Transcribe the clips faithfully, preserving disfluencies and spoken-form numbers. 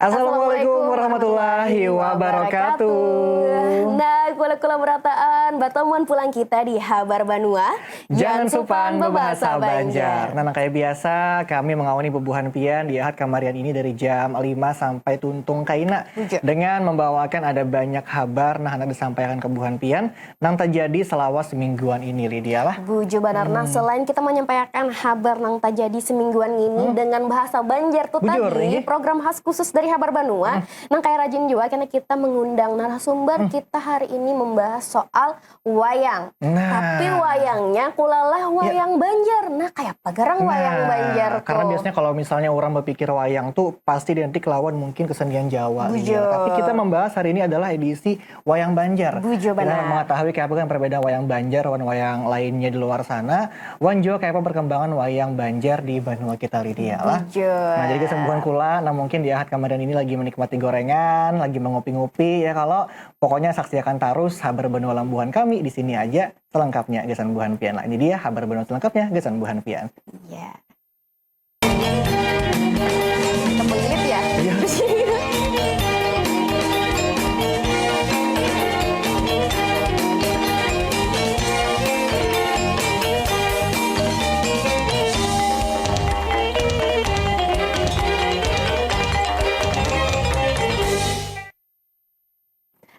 Assalamualaikum warahmatullahi wabarakatuh. Nah, kula-kula berataan, batamuan pulang kita di Habar Banua. Jangan supan bebahasa Banjar. Nah, nang kaya biasa, kami mengawani bubuhan pian di Ahad kamarian ini dari jam lima sampai tuntung kaina. Bujur. Dengan membawakan ada banyak habar, nah, handak disampaikan ke bubuhan pian nang terjadi selama semingguan ini, Lydia lah. Bujur banar. Nah, hmm, selain kita menyampaikan habar nang terjadi semingguan ini, hmm, dengan bahasa Banjar tuh, bujur, tadi, inggih, program khas khusus dari Habar Banua, hmm, nang kaya rajin juga karena kita mengundang narasumber, hmm, kita hari ini membahas soal wayang. Nah. Tapi wayangnya kulalah, ya, wayang Banjar. Nah, kayak apa garang, nah, wayang Banjar tuh? Karena biasanya kalau misalnya orang berpikir wayang tuh pasti identik lawan mungkin kesenian Jawa, bujur, gitu. Tapi kita membahas hari ini adalah edisi Wayang Banjar. Bujur banar. Kita mengetahui kayak apa kan perbedaan wayang Banjar wan wayang lainnya di luar sana, wan juga kayak apa perkembangan wayang Banjar di banua kita, Lydia lah. Bujur. Nah, jadi kesembuhan kula, nah, mungkin di Ahad kamarian ini lagi menikmati gorengan, lagi mengopi-ngopi, ya, kalau pokoknya saksikan terus Habar Banua lam buhan kami di sini aja selengkapnya gasan buhan pian lah. Ini dia Habar Banua selengkapnya gasan buhan pian. Iya. Kita pelit ya. Iya.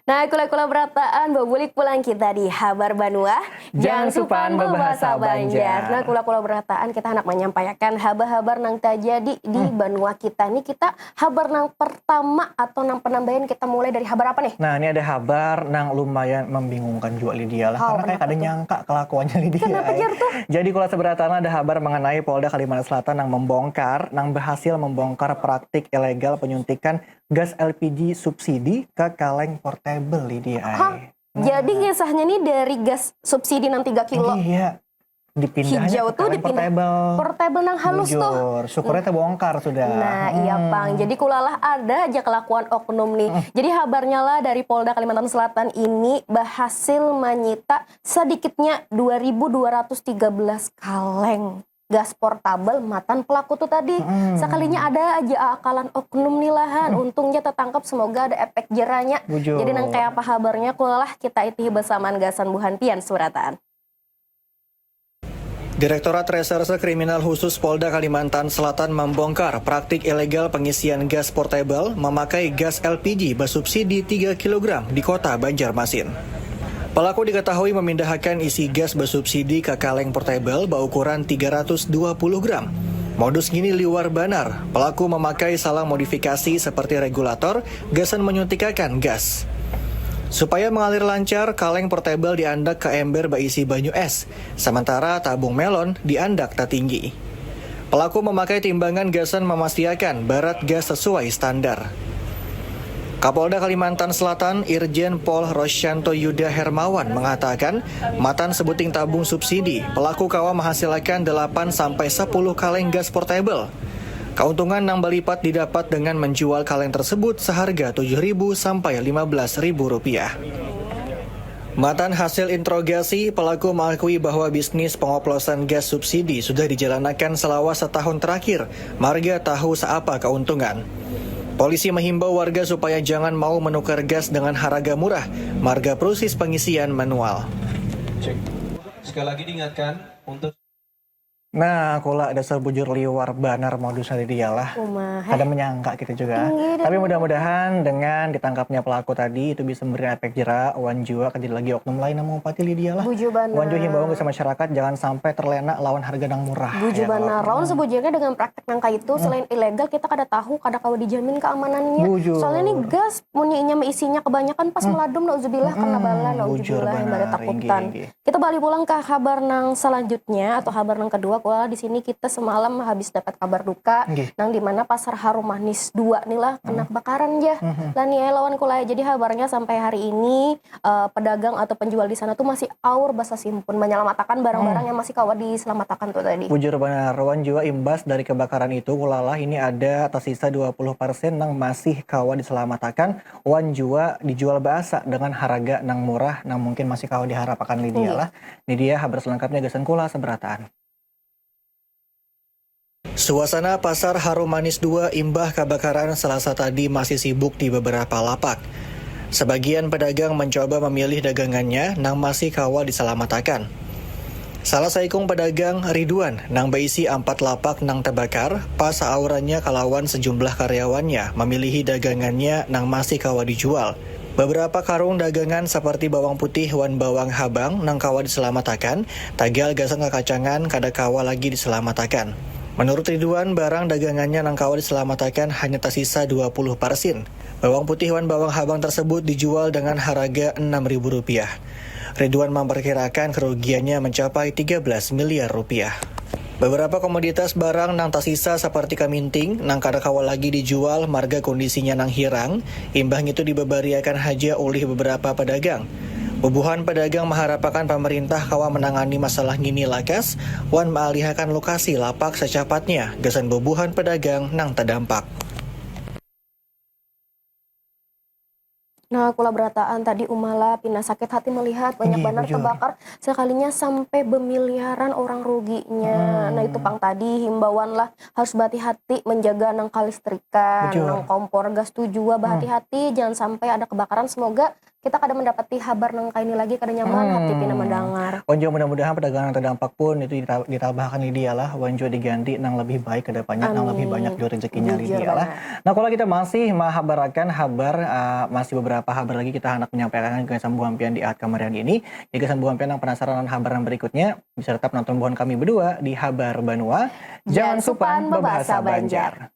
Nah, kula-kula berataan, babulik pulang kita di Habar Banua. Jangan supan bebahasa Banjar. Nah, kula-kula berataan, kita handak menyampaikan habar-habar nang terjadi di, hmm, banua kita. Nih, kita habar nang pertama atau nang penambahan, kita mulai dari habar apa nih? Nah, ini ada habar nang lumayan membingungkan juga, Lydia lah. Karena kayak kada nyangka kelakuannya, Lydia. Kenapa, eh? Jar, tuh? Jadi, kula seberataan, ada habar mengenai Polda Kalimantan Selatan nang membongkar, nang berhasil membongkar praktik ilegal penyuntikan gas L P G subsidi ke kaleng portable, Lydia ai. Hah? Nah. Jadi kisahnya nih dari gas subsidi nang tiga kilo. Iya. Dipindahnya hijau ke tuh kaleng dipindah portable. Portable nang halus tuh. Bujur, syukurnya terbongkar sudah. Nah, iya, hmm, pang. Jadi kulalah ada aja kelakuan oknum nih. Hmm. Jadi habarnya lah dari Polda Kalimantan Selatan ini berhasil menyita sedikitnya dua ribu dua ratus tiga belas kaleng gas portabel matan pelaku tu tadi. Mm-mm. Sakalinya ada aja akalan oknum ni lah, han. Mm. Untungnya tetangkap, semoga ada efek jeranya. Bujur. Jadi nang kaya apa habarnya, kulalah kita itihi bersamaan gasan buhan pian seberataan. Direktorat Reserse Kriminal Khusus Polda Kalimantan Selatan membongkar praktik ilegal pengisian gas portabel memakai gas L P G bersubsidi tiga kilogram di Kota Banjarmasin. Pelaku diketahui memindahkan isi gas bersubsidi ke kaleng portabel baukuran tiga ratus dua puluh gram. Modus ngini liwar banar, pelaku memakai salang modifikasi seperti regulator gasan menyuntikakan gas. Supaya mengalir lancar, kaleng portabel diandak ke ember baisi banyu es, sementara tabung melon diandak tatinggi. Pelaku memakai timbangan gasan memastiakan barat gas sesuai standar. Kapolda Kalimantan Selatan, Irjen Pol Rosyanto Yuda Hermawan mengatakan, matan sebuting tabung subsidi, pelaku kawa menghasilkan delapan sampai sepuluh kaleng gas portabel. Keuntungan nang balipat didapat dengan menjual kaleng tersebut seharga tujuh ribu sampai lima belas ribu rupiah. Matan hasil interogasi, pelaku mengakui bahwa bisnis pengoplosan gas subsidi sudah dijalankan selama setahun terakhir, marga tahu seapa keuntungan. Polisi menghimbau warga supaya jangan mau menukar gas dengan harga murah, marga proses pengisian manual. Cek. Sekali lagi diingatkan untuk Nah, kula dasar bujur liwar banar modusnya tadi dialah. Umah, kada menyangka kita juga. Inggih, tapi mudah-mudahan dengan ditangkapnya pelaku tadi itu bisa memberikan efek jera, wan jua kada lagi oknum lain yang mengupati Lydia lah. Bujur banar. Wan jua himbauan ke masyarakat jangan sampai terlena lawan harga nang murah. Bujur ya, banar. Lawan sebujurnya dengan praktek nang kayak itu, hmm, selain ilegal, kita kada tahu, kada kawa dijamin keamanannya. Bujur. Soalnya nih gas, munnya inya meisinya kebanyakan pas, hmm, meladum, nauzubillah, kena bala, hmm, nauzubillah, bujur banar, yang ada takutan. Inggih, inggih. Kita balik pulang ke kabar nang selanjutnya atau kabar nang kedua. Kula di sini kita semalam habis dapat kabar duka, nggih, nang di mana Pasar Harum Manis dua nih lah kena, hmm, kebakaran ja. Hmm. Lah nih, eh, lawan kula. Jadi kabarnya sampai hari ini, eh, pedagang atau penjual di sana tuh masih aur basasimpun menyelamatakan barang-barang, hmm, yang masih kawa diselamatakan tuh tadi. Bujur banar, wan jua imbas dari kebakaran itu, kulalah ini ada tersisa dua puluh persen nang masih kawa diselamatakan. Wan jua dijual baasa dengan haraga nang murah nang mungkin masih kawa diharapakan Lydia lah. Ini dia habar selengkapnya gasan kula seberataan. Suasana Pasar Harum Manis dua imbah kabakaran Selasa tadi masih sibuk di beberapa lapak. Sebagian pedagang mencoba memilih dagangannya nang masih kawa diselamatakan. Salah saikung pedagang, Ridwan, nang baisi ampat lapak nang terbakar, pas aurannya kalawan sejumlah karyawannya memilihi dagangannya nang masih kawa dijual. Beberapa karung dagangan seperti bawang putih wan bawang habang nang kawa diselamatakan, tagal gasan kakacangan kada kawa lagi diselamatakan. Menurut Ridwan, barang dagangannya nang kawa diselamatakan hanya tersisa dua puluh parsin. Bawang putih wan bawang habang tersebut dijual dengan haraga enam ribu rupiah. Ridwan memperkirakan kerugiannya mencapai tiga belas miliar rupiah. Beberapa komoditas barang nang tersisa seperti kaminting nang kada kawa lagi dijual marga kondisinya nang hirang, imbah ngitu dibebariakan haja ulih beberapa pedagang. Bubuhan pedagang meharapakan pemerintah kawa menangani masalah ngini lakas wan mealihakan lokasi lapak secapatnya gasan bubuhan pedagang nang terdampak. Nah, kula berataan tadi Umala pina sakit hati melihat banyak Iya, banar bujur. Terbakar, sekalinya sampai bemiliaran orang ruginya. Hmm. Nah, itu pang tadi himbauan lah, harus berhati-hati menjaga nang kalistrikan, Bujur. Nang kompor gas tu jua berhati-hati, jangan sampai ada kebakaran. Semoga kita kada mendapati habar nang kaini lagi, kada nyaman Hmm. hati pina mendengar. Wan jua mudah-mudahan pedagang yang terdampak pun itu dita- ditambahakan Lydia lah, wan jua diganti nang lebih baik ke depannya, nang lebih Amin. Banyak jua rezekinya Bujur Lydia lah. banar. Nah, kalau kita masih mahabarakan habar, uh, masih beberapa habar lagi kita hendak menyampaikan ke sambuhan pian di at kamarian ini. Jadi sambuhan pian yang penasaran dengan habar yang berikutnya, bisa tetap nonton buhan kami berdua di Habar Banua. Jangan supan bebahasa Banjar.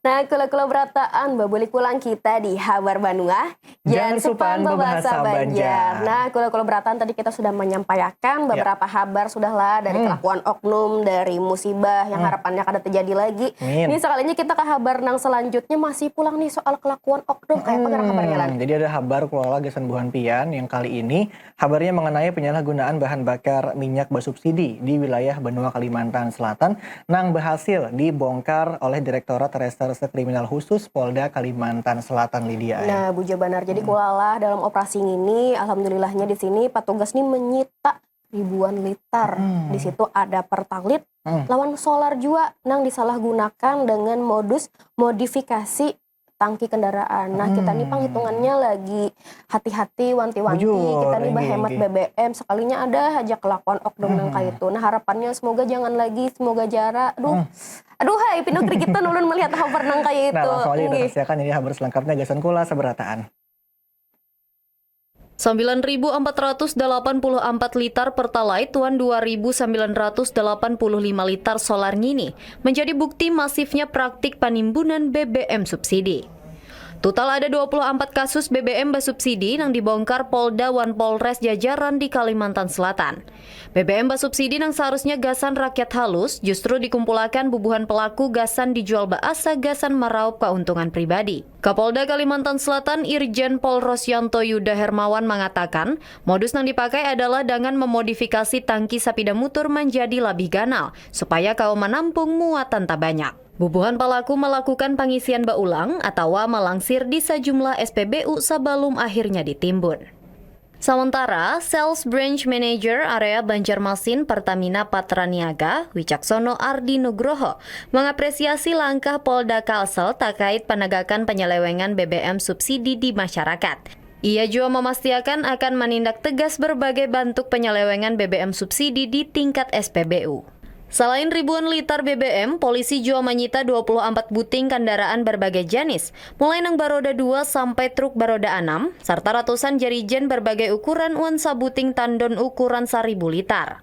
Nah, kula-kula berataan, babulik pulang kita di Habar Banua. Jangan supan bebahasa Banjar. Nah, kula-kula berataan, tadi kita sudah menyampaikan Ya. beberapa habar sudah lah dari Hmm. kelakuan oknum, dari musibah yang Hmm. harapannya kada terjadi lagi. Amin. Ini sekalinya kita ke habar nang selanjutnya, masih pulang nih soal kelakuan oknum. Kayak apa garang habarnya, Lan? Hmm, jadi ada habar kula lah gasan buhan pian yang kali ini habarnya mengenai penyalahgunaan bahan bakar minyak bersubsidi di wilayah Benua Kalimantan Selatan nang berhasil dibongkar oleh Direktorat Reserse Kriminal Khusus Polda Kalimantan Selatan, Lydia. Nah, bujur banar. Jadi kula lah dalam operasi ini, alhamdulillahnya di sini petugas nih menyita ribuan liter. Hmm. Di situ ada Pertalite Hmm. lawan solar jua nang disalahgunakan dengan modus modifikasi tangki kendaraan. Nah, kita nih Hmm. penghitungannya lagi hati-hati, wanti-wanti. Bujur, Kita nih inggih, berhemat inggih. B B M, sekalinya ada aja kelakuan oknum nang Hmm. kayak itu. Nah, harapannya semoga jangan lagi, semoga jara. Aduh, Hmm. aduh hai, pino gregetan ulun melihat habar nang kayak itu. Nah, langsung aja kita Inggih. Saksiakan ini habar selengkapnya gasan kula sabarataan. Sembilan ribu empat ratus delapan puluh empat liter Pertalite wan dua ribu sembilan ratus delapan puluh lima liter solar ngini menjadi bukti masifnya praktik panimbunan B B M subsidi. Total ada dua puluh empat kasus B B M basubsidi nang dibongkar Polda wan Polres jajaran di Kalimantan Selatan. B B M basubsidi nang seharusnya gasan rakyat halus justru dikumpulakan bubuhan pelaku gasan dijual baasa gasan meraup keuntungan pribadi. Kapolda Kalimantan Selatan Irjen Pol Rosyanto Yuda Hermawan mengatakan, modus nang dipakai adalah dengan memodifikasi tangki sapida mutur menjadi lebih ganal supaya kawa menampung muatan tabanyak. Bubuhan pelaku melakukan pengisian baulang atawa malangsir di sajumlah S P B U sabalum akhirnya ditimbun. Samantara, Sales Branch Manager Area Banjarmasin Pertamina Patra Niaga, Wicaksono Ardi Nugroho, mengapresiasi langkah Polda Kalsel terkait penegakan penyelewengan B B M subsidi di masyarakat. Ia juga memastiakan akan menindak tegas berbagai bentuk penyelewengan B B M subsidi di tingkat S P B U. Selain ribuan liter B B M, polisi juga menyita dua puluh empat buting kendaraan berbagai jenis, mulai nang baroda dua sampai truk baroda enam, serta ratusan jerigen berbagai ukuran wan sabuting tandon ukuran seribu liter.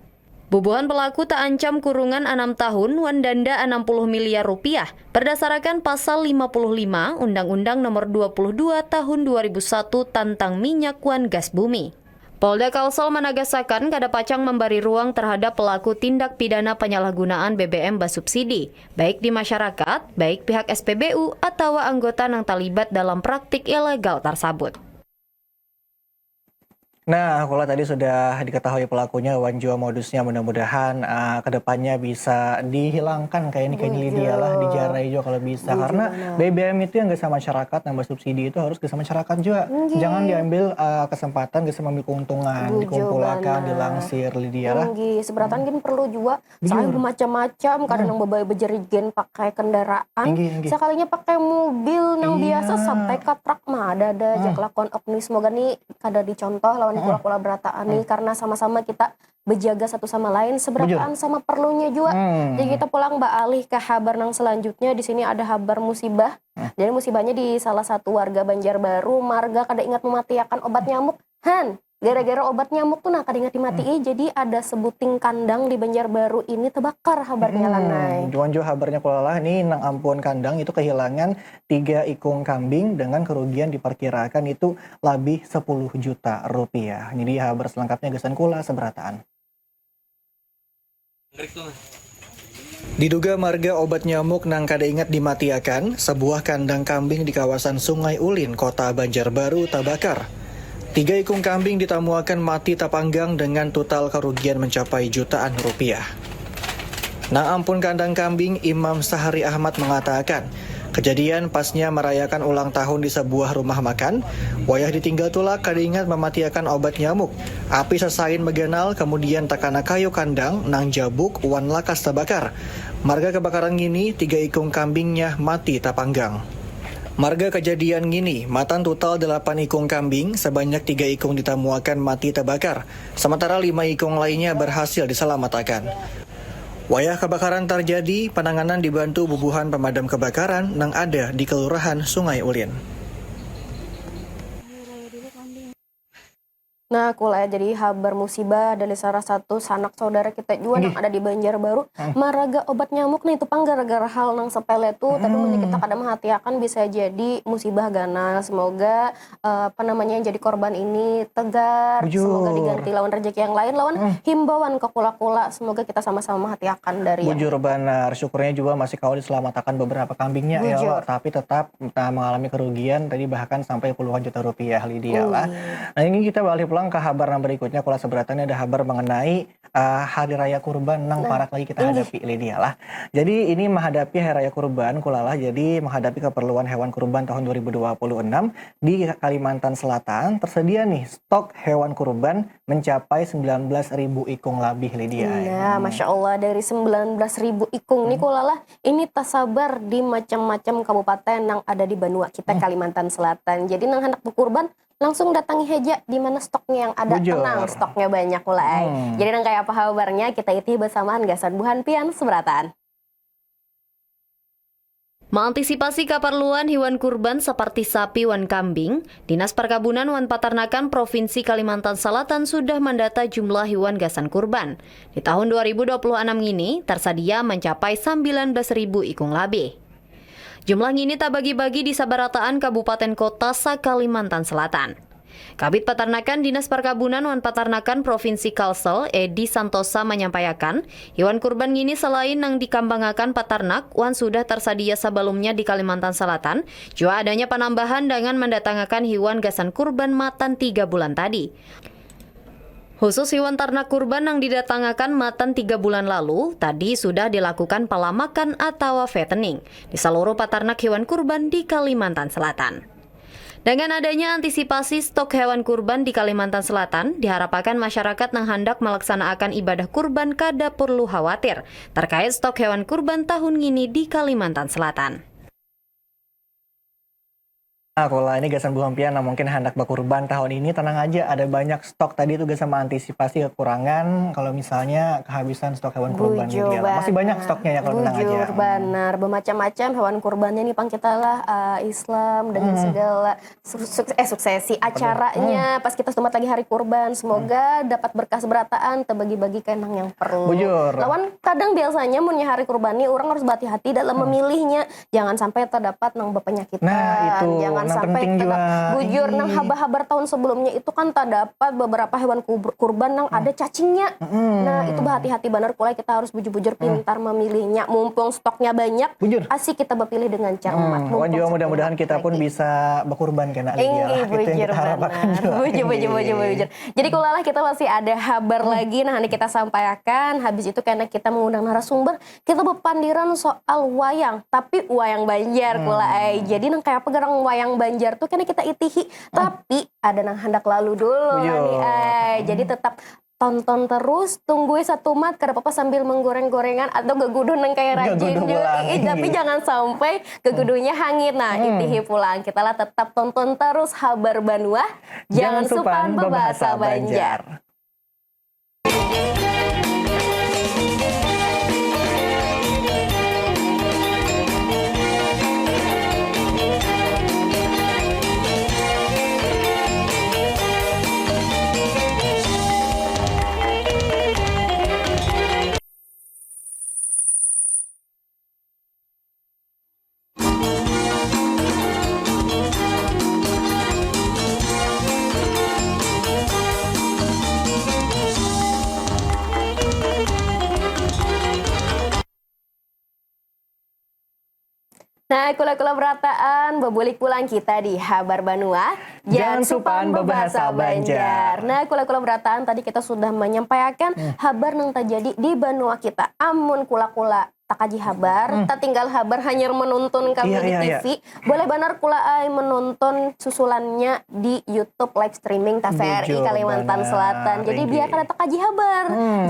Bubuhan pelaku taancam kurungan anam tahun wan danda anam puluh miliar rupiah berdasarakan Pasal lima puluh lima Undang-Undang Nomor dua puluh dua Tahun dua ribu satu tentang Minyak wan Gas Bumi. Polda Kalsel managasakan kada pacang mambari ruang terhadap pelaku tindak pidana penyalahgunaan B B M basubsidi, baik di masyarakat, baik pihak S P B U, atawa anggota nang talibat dalam praktik ilegal tersabut. Nah, kula tadi sudah diketahui pelakunya wan jua modusnya. Mudah-mudahan uh, kedepannya bisa dihilangkan kayak ini kayak ini Lydia lah, dijarai juga kalau bisa. Karena B B M itu yang gak sama masyarakat, nambah subsidi itu harus gak sama masyarakat juga. Jangan diambil uh, kesempatan gak sama ambil keuntungan, dikumpulkan, dilangsir Lydia lah. Seberatan gini perlu juga Soalnya bermacam-macam, kadang yang babai bejerigen pakai kendaraan, sekalinya pakai mobil nang biasa sampai ka truk mah ada ada aja kelakuan oknum. Semoga nih kada dicontoh lawan kula-kula berataan nih, karena sama-sama kita bejaga satu sama lain seberataan sama perlunya juga. Jadi kita pulang beralih ke habar nang selanjutnya. Di sini ada habar musibah. Jadi musibahnya di salah satu warga Banjarbaru, marga kada ingat mematiakan obat nyamuk. Han, gara-gara obat nyamuk tuh nah kada ingat dimatii, jadi ada sebuting kandang di Banjarbaru ini tebakar habarnya lanai. Juan jua habarnya kulalah ni nang ampun kandang itu kehilangan tiga ikung kambing dengan kerugian diperkirakan itu labih sepuluh juta rupiah. Jadi habar selengkapnya gasan kula seberataan. Diduga marga obat nyamuk nang kada ingat dimatiakan, sebuah kandang kambing di kawasan Sungai Ulin, Kota Banjarbaru tabakar. Tiga ikung kambing ditamuakan mati tapanggang dengan total kerugian mencapai jutaan rupiah. Nang ampun kandang kambing, Imam Sahri Ahmad mengatakan, Kejadian pasnya merayakan ulang tahun di sebuah rumah makan, wayah ditinggal tulak kada ingat mematiakan obat nyamuk. Api sasain meganal, kemudian takana kayu kandang nang jabuk wan lakas tabakar. Marga kebakaran ngini, tiga ikung kambingnya mati tapanggang. Marga kejadian ngini, matan total delapan ikung kambing, sebanyak tiga ikung ditamuakan mati tabakar, sementara lima ikung lainnya berhasil diselamatakan. Wayah kebakaran tarjadi, penanganan dibantu bubuhan pemadam kebakaran nang ada di Kelurahan Sungai Ulin. Nah, kula ya jadi habar musibah dari salah satu sanak saudara kita juga nang ada di Banjarbaru maraga obat nyamuk nih itu pang gara-gara hal nang sepele tuh tapi mun kita kada menghatiakan bisa jadi musibah ganal. Semoga uh, apa namanya yang jadi korban ini tegar, semoga diganti lawan rezeki yang lain lawan himbauan ke kula-kula, semoga kita sama-sama menghatiakan dari yang Bujur banar, syukurnya juga masih kawa diselamatakan beberapa kambingnya ya, tapi tetap uh, mengalami kerugian tadi bahkan sampai puluhan juta rupiah Lydia lah. Nah ini kita balik pulang ke habar yang berikutnya, kalau seberatannya ada habar mengenai uh, hari raya kurban nang parak lagi kita hadapi Lydia lah. Jadi ini menghadapi hari raya kurban kulalah, jadi menghadapi keperluan hewan kurban tahun dua ribu dua puluh enam di Kalimantan Selatan tersedia nih stok hewan kurban mencapai sembilan belas ribu ikung labih Lydia. Iya, Masya Allah dari sembilan belas ribu ikung nih kulalah ini tasabar di macam-macam kabupaten yang ada di banua kita Kalimantan Selatan. Jadi nang hendak berkurban langsung datangi haja di mana stoknya yang ada. Bujur. Tenang, stoknya banyak mulai. Hmm. Jadi nang kayak apa habarnya kita itih bersamaan gasan buhan pian seberataan. Mengantisipasi keperluan hewan kurban seperti sapi wan kambing, Dinas Perkabunan wan Paternakan Provinsi Kalimantan Selatan sudah mendata jumlah hewan gasan kurban. Di tahun dua ribu dua puluh enam ini, tersedia mencapai sembilan belas ribu ikung labih. Jumlah ngini tabagi-bagi di sabarataan kabupaten kota sa-Kalimantan Selatan. Kabid Patarnakan Dinas Parkabunan wan Patarnakan Provinsi Kalsel, Edi Santosa manyampaiakan, hiwan kurban ngini salain nang dikambangakan patarnak wan sudah tarsadia sabalumnya di Kalimantan Salatan, jua adanya panambahan dangan mandatangakan hiwan gasan kurban matan tiga bulan tadi. Husus hiwan tarnak kurban nang didatangakan matan tiga bulan lalu, tadi sudah dilakukan palamakan atawa fattening di saluruh patarnak hiwan kurban di Kalimantan Selatan. Dangan adanya antisipasi stok hewan kurban di Kalimantan Selatan, diharapakan masyarakat nang handak malaksanaakan ibadah kurban kada perlu khawatir tarkait stok hewan kurban tahun ngini di Kalimantan Selatan. Nah, kalau ini gasan buhan pian, nah, mungkin hendak berkurban tahun ini, tenang aja, ada banyak stok tadi itu gasan mengantisipasi kekurangan kalau misalnya kehabisan stok hewan kurban. Bujur, masih banyak stoknya ya, kalau tenang aja. Bujur banar, bermacam-macam hewan kurbannya nih, pang kita lah, uh, Islam dan segala su- sukses, eh, suksesi acaranya pas kita setempat lagi hari kurban. Semoga dapat berkah seberataan, terbagi-bagi ke nang yang perlu. Bujur. Lawan kadang biasanya munnya hari kurban nih, orang harus berhati-hati dalam memilihnya. Jangan sampai terdapat nang berpenyakitan. Nah, itu, jangan nang sampai penting terdapat juga. Bujur, nang habar-habar tahun sebelumnya itu kan terdapat beberapa hewan kubur- kurban nang ada cacingnya. Nah, itu berhati-hati banar, kulai kita harus bujur-bujur pintar memilihnya. Mumpung stoknya banyak, bujur, asik kita berpilih dengan cermat. Hmm, wan juga mudah-mudahan kita pun bisa berkurban kena. Inggih, bujur banar. Bujur, bujur, bujur, bujur. Jadi, kulalah kita masih ada habar lagi, nah, nanti kita sampaikan. Habis itu, karena kita mengundang narasumber, kita berpandiran soal wayang, tapi wayang Banjar pula, ai. Jadi, nang kaya apa garang wayang Banjar tuh, karena kita itihi, tapi ada nang hendak lalu dulu lah nih, ai. Jadi, tetap tonton terus, tunggui satumat, kada apa-apa sambil menggoreng-gorengan atau geguduh nang kaya rajin juga. Ih, tapi jangan sampai geguduhnya hangit. Nah, itihi pulang. Kita lah tetap tonton terus Habar Banua, jangan supan bebahasa Banjar. Nah, kula-kula berataan, babulik pulang kita di Habar Banua. Jangan supan bebahasa Banjar. Nah, kula-kula berataan, tadi kita sudah menyampaikan habar nang terjadi di banua kita. Amun kula-kula takaji habar, tatinggal habar hanyar menonton kami di T V, boleh banar kula ai menonton susulannya di YouTube live streaming T V R I Kalimantan Selatan. Jadi, biar kada takaji habar.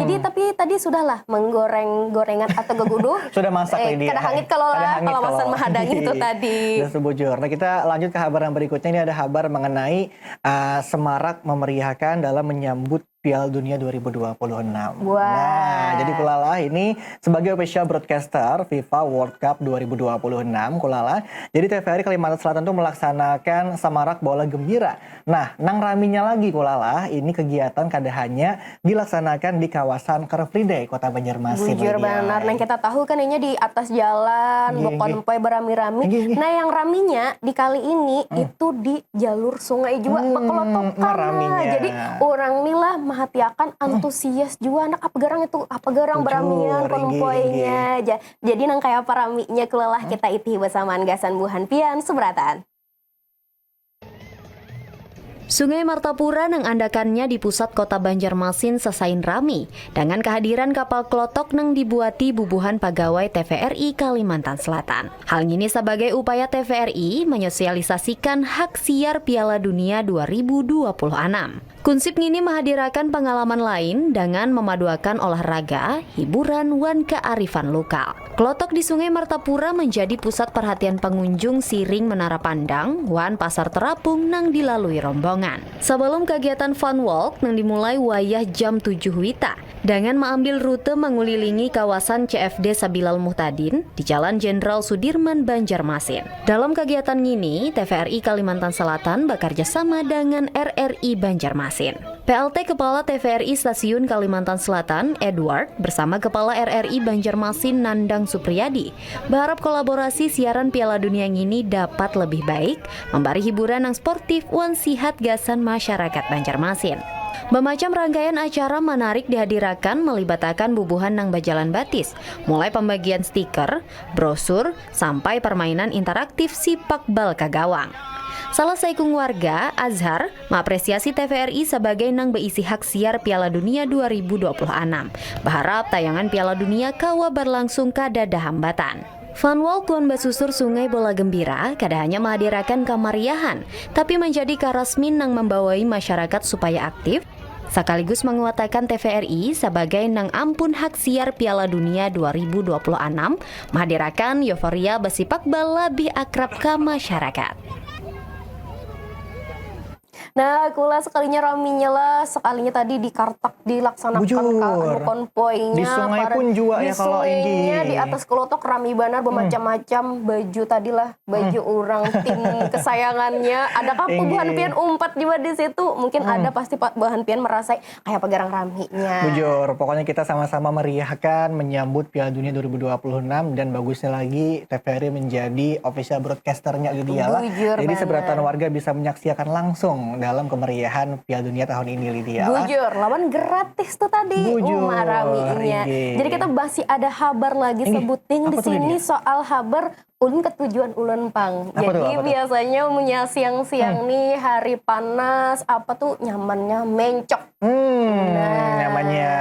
Jadi, tapi tadi sudahlah menggoreng gorengan atau geguduh. Sudah masak, eh, kada hangit kalau lah, kalawasan mahadangi itu tadi. Sudah bujur. Nah, kita lanjut ke habar yang berikutnya. Ini ada habar mengenai, uh, semarak memeriahkan dalam menyambut Piala Dunia dua ribu dua puluh enam. Wah. Nah, jadi kulalah ini sebagai official broadcaster FIFA World Cup dua ribu dua puluh enam, kulalah. Jadi, T V R I Kalimantan Selatan tuh melaksanakan semarak bola gembira. Nah, nang raminya lagi, kulalah, ini kegiatan kada hanya dilaksanakan di kawasan Car Free Day, Kota Banjarmasin. Bujur banar. Nang kita tahu kan, inya di atas jalan, bekonvoy berami-rami. Nah, yang raminya di kali ini itu di jalur sungai jua, bekelotokan. Jadi, urang ni lah mahatiakan antusias jua, anak apa garang itu, apa garang beramian konvoynya. Jadi, nang kaya apa raminya, kulalah kita itihi basamaan gasan buhan pian seberataan. Sungai Martapura nang andakannya di pusat Kota Banjarmasin sasain rami dengan kehadiran kapal klotok nang dibuati bubuhan pagawai T V R I Kalimantan Selatan. Hal ngini sabagai upaya T V R I menyosialisasikan hak siar Piala Dunia dua ribu dua puluh enam. Kunsip ngini mahadirakan pangalaman lain dangan mamaduakan olahraga, hiburan, wan kaarifan lokal. Klotok di Sungai Martapura manjadi pusat parhatian pangunjung siring Menara Pandang wan Pasar Terapung nang dilalui rombongan. Sabalum kagiatan Fun Walk nang dimulai wayah jam tujuh wita, dangan maambil rute mangulilingi kawasan C F D Sabilal Muhtadin di Jalan Jenderal Sudirman, Banjarmasin. Dalam kagiatan ngini, T V R I Kalimantan Selatan bakarja sama dangan R R I Banjarmasin. P L T Kepala T V R I Stasiun Kalimantan Selatan, Edward, bersama Kepala R R I Banjarmasin, Nandang Supriyadi, baharap kolaborasi siaran Piala Dunia ngini dapat lebih baik, mambari hiburan nang sportif wan sihat gasan masyarakat Banjarmasin. Bamacam rangkaian acara manarik dihadirakan, malibatakan bubuhan nang bajalan batis, mulai pambagian stiker, brosur, sampai parmainan interaktif sipak bal ka gawang. Salah saikung warga, Azhar, maapresiasi T V R I sabagai nang baisi hak siar Piala Dunia dua ribu dua puluh anam. Baharap tayangan Piala Dunia kawa barlangsung kadada hambatan. Fun Walk wan basusur Sungai Bola Gembira kada hanya mahadirakan kamariahan, tapi manjadi karasmin nang mambawai masyarakat supaya aktif, sakaligus manguatakan T V R I sabagai nang ampun hak siar Piala Dunia dua ribu dua puluh anam, mahadirakan euforia basipak bal labih akrab ka masyarakat. Nah, kula sekalinya raminya lah, sekalinya tadi di kartak dilaksanakan Bujur. Ka, anu konvoinya. Di sungai para- pun jua di ya kalau sungainya, inggih. Di atas kelotok rami banar, bermacam-macam baju tadi lah, baju orang tim kesayangannya. Adakah Inggih. Buhan pian umpat juga di situ? Mungkin ada pasti pa- buhan pian merasa kayak apa garang raminya. Bujur, pokoknya kita sama-sama meriahkan menyambut Piala Dunia dua ribu dua puluh enam dan bagusnya lagi T V R I menjadi official broadcasternya Lydia lah. Bujur Jadi banar. Seberatan warga bisa menyaksikan langsung dalam kemeriahan Piala Dunia tahun ini Lydia lah. Bujur, lawan gratis tuh tadi. Bujur, Uma raminya. inggih. Jadi kita masih ada habar lagi Inggih. Sebuting di Apa tuh, sini Lydia? Soal habar ulun ketujuan ulun pang. Apa tuh, Jadi apa tuh? Biasanya punya siang-siang nih hari panas apa tuh nyamannya mencok. Hmm, Nah. Nyamannya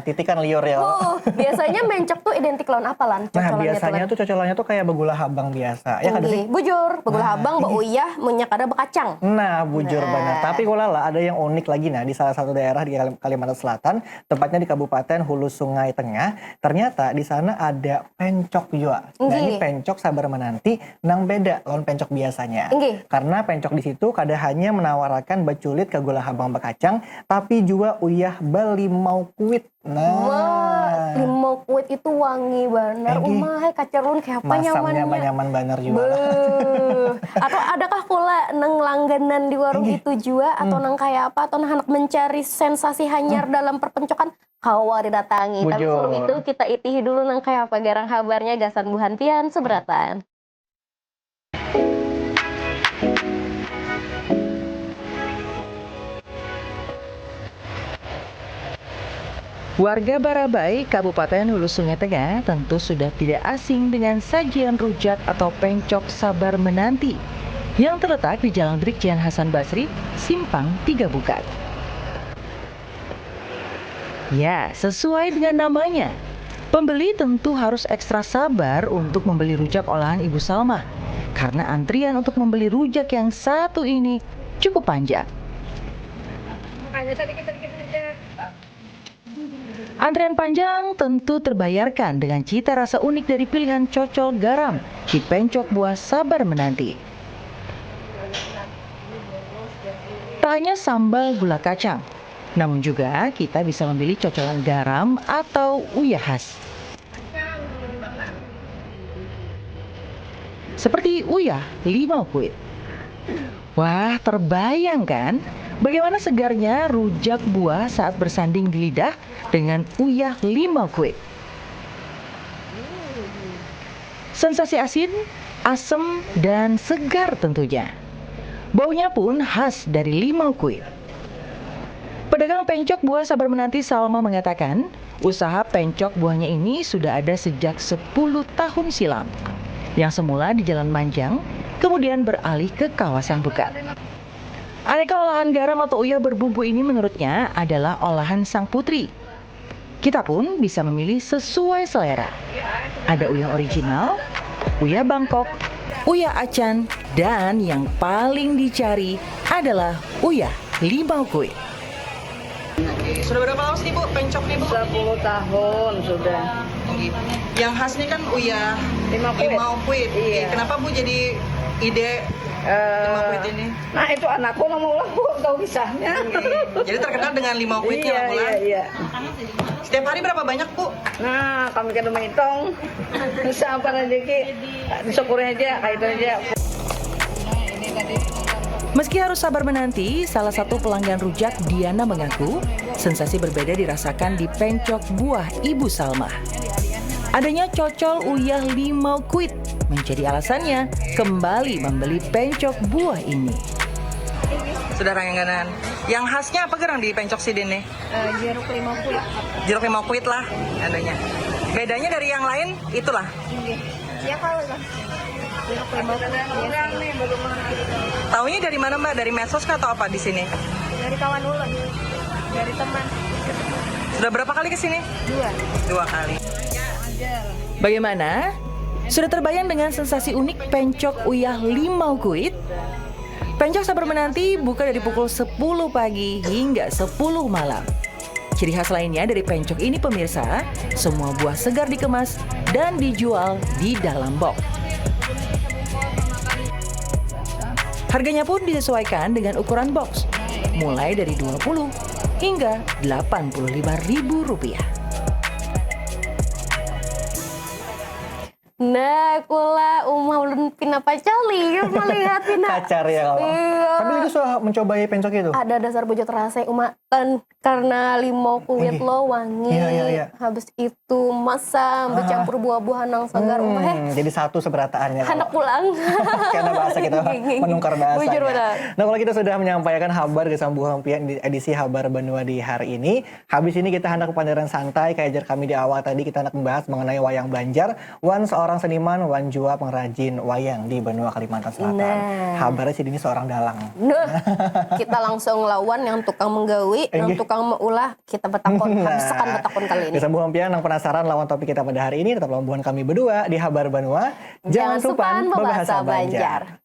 titikan liur ya. Oh, biasanya mencok tuh identik lawan apa lan? Nah Cocolannya biasanya tuh, tuh cocolannya tuh kayak begulah habang biasa. Ya kada sih? Inggih, bujur, begulah habang, beuyah, munnya kada bekacang. Nah, bujur Nah. banget. Tapi kula lah ada yang unik lagi nah di salah satu daerah di Kalim- Kalimantan Selatan, tepatnya di Kabupaten Hulu Sungai Tengah. Ternyata di sana ada pencok juga. Nah, ini Nggih. pencok sabar menanti nang beda lawan pencok biasanya. Nggih. Karena pencok di situ kada hanya menawarkan baculit ka gula habang bekacang, tapi juga uyah balimau kuit. Nah. Wah, limau kuit itu wangi banar. Inggih. Umai kacerun kayak apa Masamnya nyamannya. Nyaman banar juga lah. Beuh. Atau adakah kula nang langganan di warung Inggih. Itu juga atau nang kayak apa atau nang handak mencari sensasi hanyar dalam perpencokan, kawa didatangi. Tapi Bujur. Sebelum itu kita itihi dulu nang kayak apa garang habarnya gasan buhan pian Seberatan. Warga Barabai, Kabupaten Hulu Sungai Tengah tentu sudah tidak asing dengan sajian rujak atau pencok sabar menanti yang terletak di Jalan Brigjen Hasan Basri, Simpang Tiga Bukak. Ya, sesuai dengan namanya, pembeli tentu harus ekstra sabar untuk membeli rujak olahan Ibu Salma karena antrian untuk membeli rujak yang satu ini cukup panjang. Antrian panjang tentu terbayarkan dengan cita rasa unik dari pilihan cocol garam di pencok buah sabar menanti. Tak hanya sambal gula kacang, namun juga kita bisa memilih cocolan garam atau uyah khas. Seperti uyah limau kuit. Wah, terbayang kan? Bagaimana segarnya rujak buah saat bersanding di lidah dengan uyah limau kuit. Sensasi asin, asem, dan segar tentunya. Baunya pun khas dari limau kuit. Pedagang pencok buah sabar menanti Salma mengatakan, usaha pencok buahnya ini sudah ada sejak sepuluh tahun silam, yang semula di Jalan Manjang, kemudian beralih ke kawasan Bukat. Aneka olahan garam atau uyah berbumbu ini menurutnya adalah olahan sang putri. Kita pun bisa memilih sesuai selera. Ada uyah original, uyah Bangkok, uyah acan, dan yang paling dicari adalah uyah limau kuit. Sudah berapa lama sih Bu pencok nih Bu? Sepuluh tahun sudah. Yang khas nih kan uyah Limau kuit. Limau kuit. Iya. Kenapa Bu jadi ide Eh, limau kuit ini? Nah itu anakku nang maulah Bu, tahu kisahnya. Jadi terkenal dengan limau kuitnya Iya, lah Bu lah. Iya, iya. Setiap hari berapa banyak Bu? Nah kami kada menghitung. Susah apa rezeki. Disyukuri aja, kayak itu aja. Meski harus sabar menanti, salah satu pelanggan rujak, Diana, mengaku sensasi berbeda dirasakan di pencok buah Ibu Salma. Adanya cocol uyah limau kuit menjadi alasannya kembali membeli pencok buah ini. Sudah langganan. Yang khasnya apa gerang di pencok sidin nih? Eh, jeruk limau kuit. Jeruk limau kuit lah adanya. Bedanya dari yang lain itulah. Iya, kalau lah. Jeruk limau kuit biasa. Taunya dari mana Mbak? Dari medsos kah atau apa di sini? Dari kawan ulun. Dari teman. Sudah berapa kali ke sini? Dua. Dua kali. Bagaimana? Sudah terbayang dengan sensasi unik pencok uyah limau kuit? Pencok sabar menanti buka dari pukul sepuluh pagi hingga sepuluh malam. Ciri khas lainnya dari pencok ini pemirsa, semua buah segar dikemas dan dijual di dalam box. Harganya pun disesuaikan dengan ukuran box. mulai dari dua puluh hingga delapan puluh lima ribu rupiah. Nah, kula uma ulun pina pacali melihat pina. Kacar ya kalau. Iya. Tapi itu sudah mencobai pencoki itu. Ada dasar bujut rasa uma tan karena limau kuit Oke. lo wangi. Iya, iya, iya. Habis itu masam bercampur buah-buahan yang segar uma heh. Hmm, jadi satu seberataannya. Anak pulang. Karena bahasa kita Gini. menukar bahasa. Bujur benar. Nah kalau kita sudah menyampaikan habar gasan buhan pian di edisi habar banua di hari ini, habis ini kita hendak panderan santai kayak ajar kami di awal tadi kita hendak membahas mengenai wayang Banjar, wan seorang seniman, wan jua pengrajin wayang di banua Kalimantan Selatan. Nah. Habarnya si Dini seorang dalang. Nah, kita langsung lawan yang tukang menggawi, yang Enggih. tukang meulah, kita betakun, Nah. habiskan betakun kali ini. Bisa buhan pian yang penasaran lawan topik kita pada hari ini, tetap lawan buhan kami berdua di Habar Banua. Jangan supan berbahasa Banjar.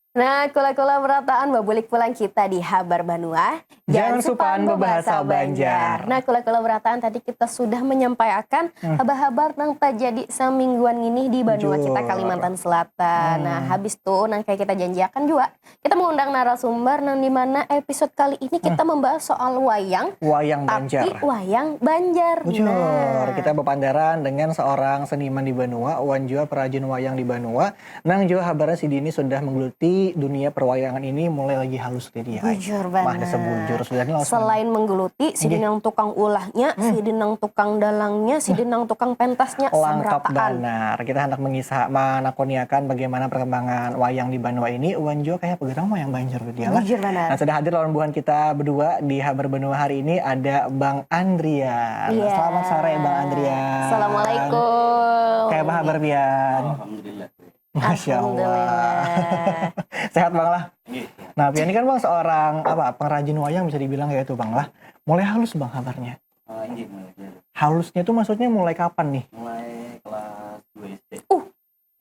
Nah, kula-kula merataan babulik pulang kita di Habar Banua. Jangan supan bebahasa Banjar. Nah, kula-kula merataan tadi kita sudah menyampaikan habar-habar yang terjadi semingguan ini di banua Jujur. kita Kalimantan Selatan. Nah, habis itu nang kayak kita janjiakan juga, kita mengundang narasumber nang di mana episode kali ini kita membahas soal wayang, Wayang tapi Banjar. wayang Banjar. Bujur, Nah. Kita berpandaran dengan seorang seniman di banua, wan jua perajin wayang di banua. Nang jua habarnya si Dini sudah menggeluti dunia perwayangan ini mulai lagi halus tadi. Ai. Bujur Mah banar. dasar bujur sudah ini langsung. Selain menggeluti, sidin Inggih. Yang tukang ulahnya, sidin yang tukang dalangnya, sidin yang tukang pentasnya, Lengkap samrataan. Banar. Kita hendak mengisah menakuniakan bagaimana perkembangan wayang di banua ini. Wan jua kayak apa gerang wayang Banjar tu dia lah. Bujur banar. Nah, sudah hadir lawan buhan kita berdua di Habar Banua hari ini ada Bang Andrian. Iya. Selamat sore Bang Andrian. Assalamualaikum. Kayak apa habar pian? Alhamdulillah. Masya Allah. Alhamdulillah. Sehat Bang lah. Nggih. Nah, pian ini kan Bang seorang apa pengrajin wayang bisa dibilang kayak itu Bang lah. Mulai halus Bang habarnya. Ah, nggih, mulai belajar. Halusnya tuh maksudnya mulai kapan nih? Mulai kelas dua S D.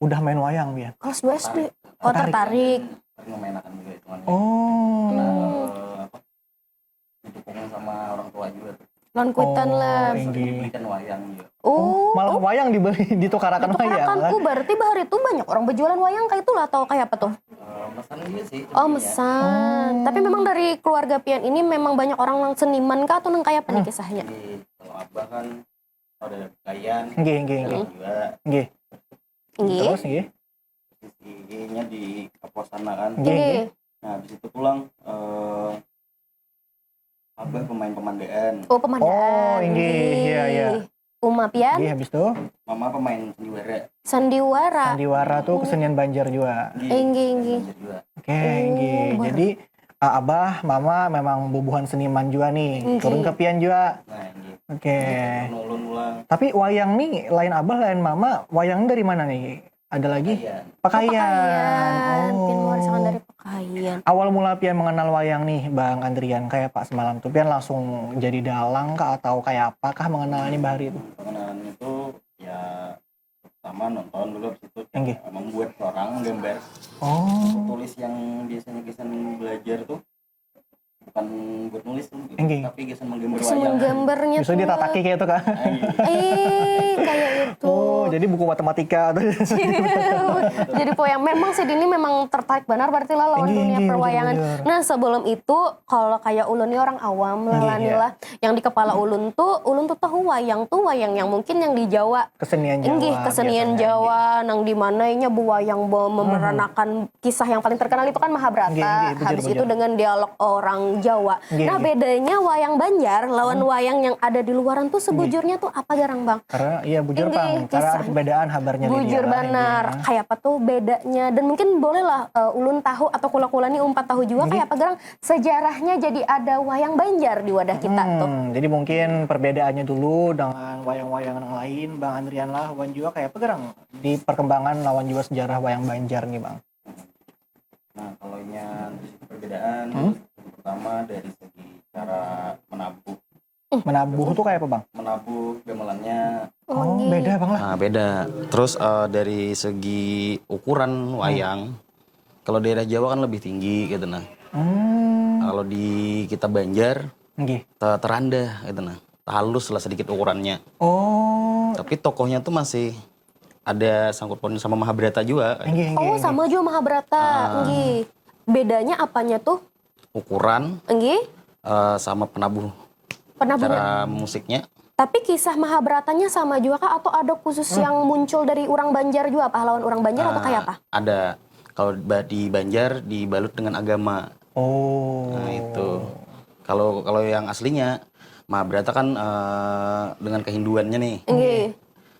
Udah main wayang pian? Kelas dua S D. Oh, Oh, tertarik. Sering memainakan juga hitungannya. Oh. Nah, eh, apa? Didukung sama orang tua juga tuh. Lawan kuitan Oh, lah. Inggih. Dibelikan wayang juga. Oh, Malah wayang dibeli ditukarakan wayang ditukarakan. kan? Oh, berarti bahari itu banyak orang berjualan wayang kayak itulah atau kayak apa tuh? Eh, mesan juga sih. Oh, jadinya. mesan. Tapi memang dari keluarga pian ini memang banyak orang yang seniman kah atau nang kayak apa nih kisahnya? Jadi, kalau abah kan ada kayan, Nggih, nggih, nggih. juga. Nggih. Nggih. Terus nggih. Istrinya di kapuas sana kan. Nggih, nggih. Nggih. Nah, habis itu pulang eh, abah pemain pemandaan. Oh, pemandaan. Oh, inggih. Iya, iya. Uma pian? Nggih, habis itu Mama pemain sandiwara. Sandiwara. Sandiwara tuh kesenian Banjar juga. Inggih, inggih. Juga. Oke, nggih. Oh, ber- Jadi uh, abah, mama memang bubuhan seniman juga nih. Nggih. Turun ke pian juga. Nah, ini. Oke. Ulun ulang. Tapi wayang nih lain abah lain mama, wayang dari mana nih? Ada lagi? Kayan. Pakaian. Pakaian. Pian Oh. mewarisakan dari pakaian. Awal mula pian mengenal wayang nih Bang Andrian kayak apa semalam tuh? Pian langsung jadi dalang kah atau kayak apakah mengenalnya bahari itu? Pengenalan itu ya pertama nonton dulu habis itu Inggih. membuat orang gambar Oh. tulis yang biasanya gasan belajar tuh bukan buat nulis tuh gitu, Inggih. Tapi gasan menggambar Gasan wayang. Menggambarnya Bisa tuh. ditataki kayak itu kah? Nah, iya. Eh, kayak itu. Oh, jadi buku matematika tuh. Jadi po yang memang si Dini memang tertarik benar berarti lah lawan Inggih, dunia inggih, perwayangan. bener, bener. Nah, sebelum itu kalau kayak ulun nih orang awam lah Inggih, lah nih iya. Lah. Yang di kepala ulun tuh ulun tuh tahu wayang tuh wayang yang mungkin yang di Jawa. Kesenian Jawa. Inggih, kesenian biasanya. Jawa nang di mana inya buwayang bo memeranakan kisah yang paling terkenal itu kan Mahabharata. Inggih, inggih, bujur, Habis itu bujur. Dengan dialog orang Jawa. Nggih, nah, nggih. Bedanya wayang Banjar lawan hmm. wayang yang ada di luaran tuh sebujurnya nggih. Tuh apa garang, Bang? Karena iya bujur, Bang. Karena ada perbedaan habarnya. Bujur banar. Kayak apa tuh bedanya? Dan mungkin bolehlah uh, ulun tahu atau kula-kula nih umpat tahu juga nggih. Kayak apa garang sejarahnya jadi ada wayang Banjar di wadah kita hmm, tuh. Jadi mungkin perbedaannya dulu dengan wayang-wayang yang lain, Bang Andrian lah, wan juga kayak apa garang di perkembangan lawan juga sejarah wayang Banjar nih, Bang. Nah, kalau yang perbedaan hmm? Pertama dari segi cara menabuh. Menabuh tuh kayak apa, Bang? Menabuh gamelannya. Oh, oh beda, Bang lah. Nah, beda. Terus uh, dari segi ukuran wayang, hmm. Kalau daerah Jawa kan lebih tinggi gitu nah. Hmm. Kalau di kita Banjar, okay. Terandah gitu nah. Halus lah sedikit ukurannya. Oh. Tapi tokohnya tuh masih ada sangkut pautnya sama Mahabharata juga. Enggih, enggih, oh, enggih. Sama juga Mahabharata. Ah. Enggih. Bedanya apanya tuh? Ukuran. Enggih. Uh, sama penabuh. Penabuh. Cara musiknya. Tapi kisah Mahabharatanya sama juga kah atau ada khusus hmm. Yang muncul dari orang Banjar juga pahlawan orang Banjar uh, atau kayak apa? Ada. Kalau di Banjar dibalut dengan agama. Oh. Nah, itu. Kalau kalau yang aslinya Mahabharata kan uh, dengan kehinduannya nih. Enggih.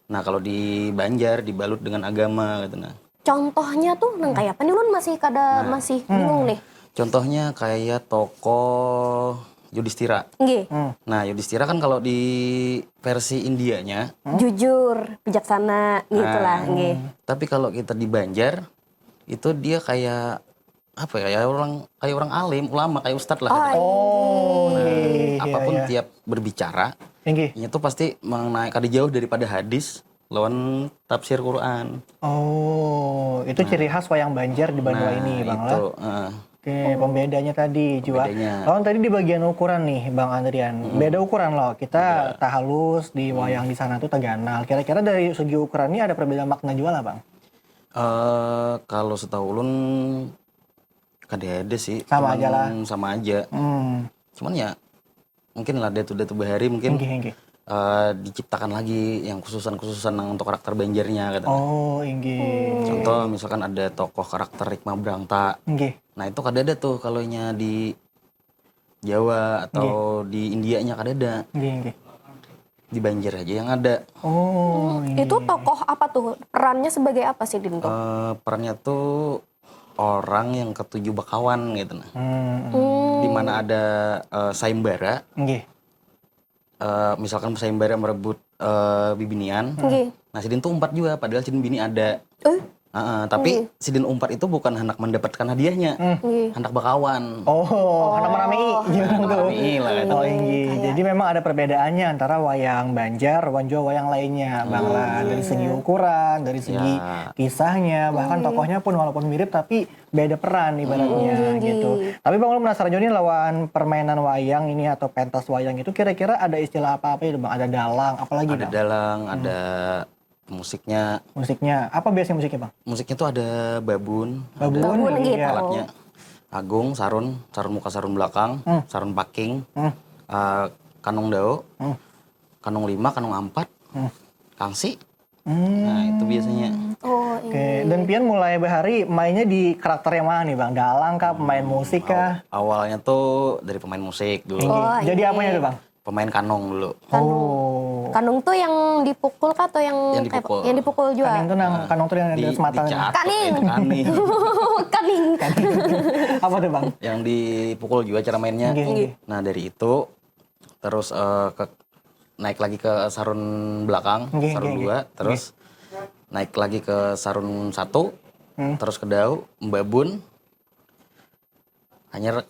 Nah, kalau di Banjar dibalut dengan agama gitu nah. Contohnya tuh nang kayak apa nih, ulun masih kada nah, masih hmm. Bingung nih. Contohnya kayak tokoh Yudhistira. Nggih. Hmm. Nah, Yudhistira kan kalau di versi Indianya hmm? Jujur, bijaksana gitu lah, nah, nggih. Tapi kalau kita di Banjar itu dia kayak apa ya, kayak orang kayak orang alim, ulama, kayak ustadz lah. Oh, gitu. Oh, nah, iya, apapun iya. Tiap berbicara, ini tuh pasti mengenai kada jauh daripada hadis lawan tafsir Quran. Oh, itu nah, ciri khas wayang Banjar di Banua nah, ini, Bang itu, lah. Uh. Oke, pembedanya tadi juga. Lawan tadi di bagian ukuran nih, Bang Andrian. Hmm. Beda ukuran loh. Kita ya. Tahalus di wayang hmm. Di sana tuh taganal. Kira-kira dari segi ukuran ini ada perbedaan makna juga lah, Bang? Uh, kalau setahu ulun kada ada sih. Sama aja lah. Sama aja. Hmm. Cuman ya mungkin lah datu-datu bahari mungkin okay, okay. Uh, eh, diciptakan lagi yang khususan-khususan yang untuk karakter Banjarnya gitu. Oh, inggih. Contoh misalkan ada tokoh karakter Rikma Brangta. Inggih. Nah, itu kada ada tuh kalau nya di Jawa atau inggih. Di Indianya kada ada. Inggih, inggih. Di Banjar aja yang ada. Oh, hmm, itu tokoh apa tuh? Perannya sebagai apa sih Dinto? Uh, perannya tuh orang yang ketujuh bakawan gitu nah. Hmm. Hmm. Di mana ada uh, saimbara. Nggih. Uh, misalkan saimbara merebut uh, bibinian. Nggih. Nah, sidin tuh umpat juga padahal sidin bini ada. Uh. Uh, uh, tapi okay. Sidin umpat itu bukan hendak mendapatkan hadiahnya, okay. Hendak bakawan. Oh, oh. Hendak menamai. Oh. Menamai lah. Oh, iya. Jadi memang ada perbedaannya antara wayang Banjar, wan juga wayang lainnya, hmm. Bang lah. Dari segi ukuran, dari segi ya. Kisahnya, bahkan hmm. Tokohnya pun walaupun mirip tapi beda peran ibaratnya hmm. Gitu. Tapi Bang, ulun penasaran juga nih lawan permainan wayang ini atau pentas wayang itu kira-kira ada istilah apa-apa itu, Bang? Ada dalang, apalagi? Ada bang? Dalang, hmm. Ada Musiknya. Musiknya apa biasanya musiknya, Bang? Musiknya tuh ada babun, babun ada gitu. Alatnya. Agung, sarun, sarun muka, sarun belakang, hmm. Sarun paking, hmm. Uh, kanung dao, hmm. Kanung lima, kanung ampat, hmm. Kangsi. Hmm. Nah, itu biasanya. Oh, okay. Dan pian mulai bahari mainnya di karakter yang mana nih, Bang? Dalang kah, pemain musik kah? Awalnya tuh dari pemain musik dulu. Oh, jadi apanya tuh, Bang? Pemain kanong dulu. Kanong. Oh. Kanong tuh yang dipukul kah atau yang yang dipukul, yang dipukul juga? Kanong tuh yang nah, kanong tuh yang di, ada sematan. Kaning. Kaning. Kaning. Apa tuh, Bang? Yang dipukul juga cara mainnya. Gini, gini. Nah, dari itu terus uh, ke naik lagi ke sarun belakang, gini, sarun gini, dua, gini. Terus gini. Naik lagi ke sarun satu, hmm. Terus ke dau, babun, hanyar